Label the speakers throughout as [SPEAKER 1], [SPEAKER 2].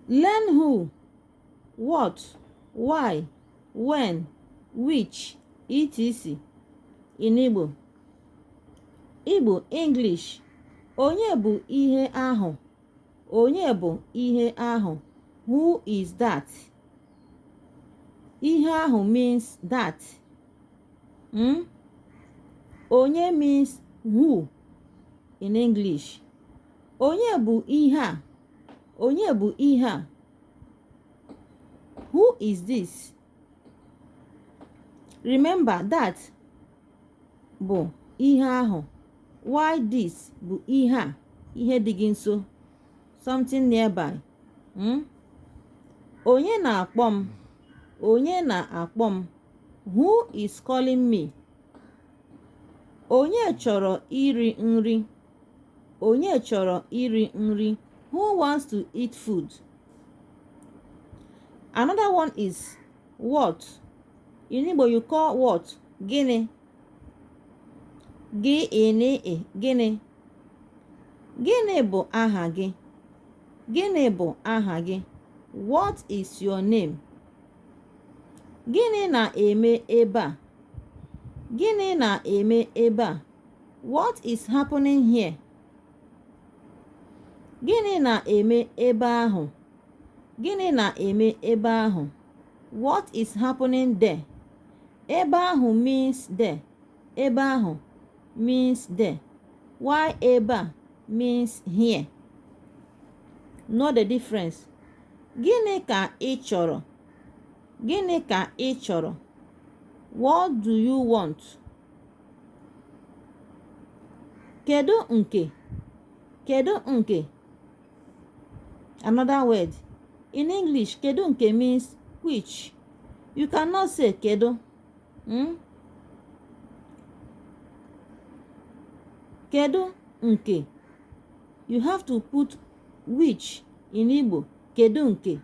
[SPEAKER 1] Learn who, what, why, when, which, etc. in Igbo. Igbo English. Onye bụ ihe ahụ? Onye bụ ihe ahụ? Who is that? Ihe ahụ means that. Onye means who in English. Onye bụ ihe a? Onye bụ ihe a? Who is this? Remember that bụ ihe ahụ, while this bụ ihe a, ihe dị gị nso, something nearby. Onye na-akpọ m? Onye na-akpọ m? Who is calling me? Onye chọrọ iri nri? Onye chọrọ iri nri? Who wants to eat food? Another one is what. In Igbo you call what gịnị. Gị ị ị gịnị. Gịnị bụ aha gị? Gịnị bụ aha gị? What is your name? Gịnị na-eme ebe a? Gịnị na-eme ebe a? What is happening here? Gịnị na-eme ebe ahụ? Gịnị na-eme ebe ahụ? What is happening there? Ebe ahụ means there. Ebe ahụ means there. While ebe a means here. Know the difference. Gịnị ka ị chọrọ? Gịnị ka ị chọrọ? What do you want? Kedu nke? Kedu nke? Another word. In English, kedu nke means which. You cannot say kedu. Kedu nke? You have to put which in Igbo. Kedu nke?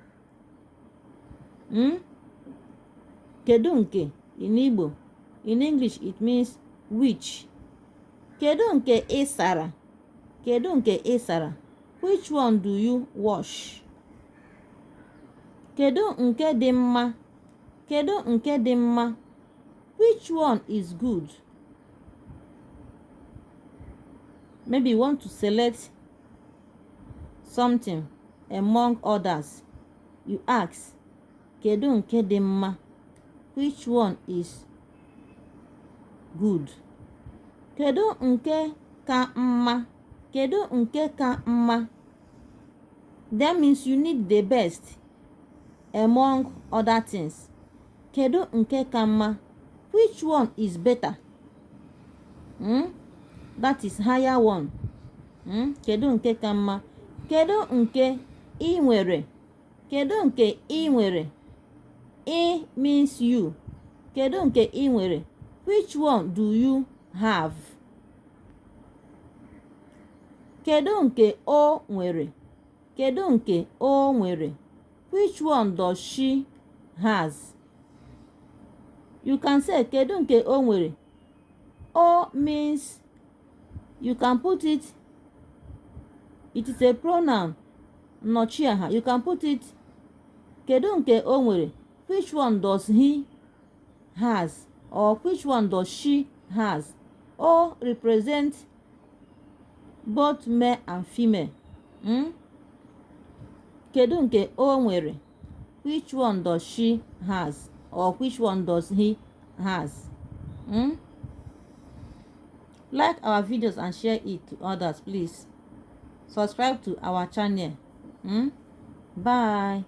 [SPEAKER 1] Kedu nke in Igbo. In English, it means which. Kedu nke ị sara? Kedu nke ị sara? Which one do you wash? Kedu nke dị mma? Kedu nke dị mma? Which one is good? Maybe you want to select something among others. You ask, Kedu nke dị mma? Which one is good? Kedu nke ka mma? Kedu nke ka mma? That means you need the best among other things. Kedu nke ka mma? Which one is better? That is higher one. Kedu nke ka mma? Kedu nke ị nwere? Kedu nke ị nwere? Ị means you. Kedu nke ị nwere? Which one do you have? Kedu nke o nwere? Kedu nke o nwere? Which one does she has? You can say kedu nke o nwere. O means you can put it, it is a pronoun, nnọchiaha. You can put it kedu nke o nwere. Which one does he has or which one does she has? O represent both male and female. Kedu nke o nwere? Which one does she has or which one does he has? Like our videos and share it to others, please. Subscribe to our channel. Bye.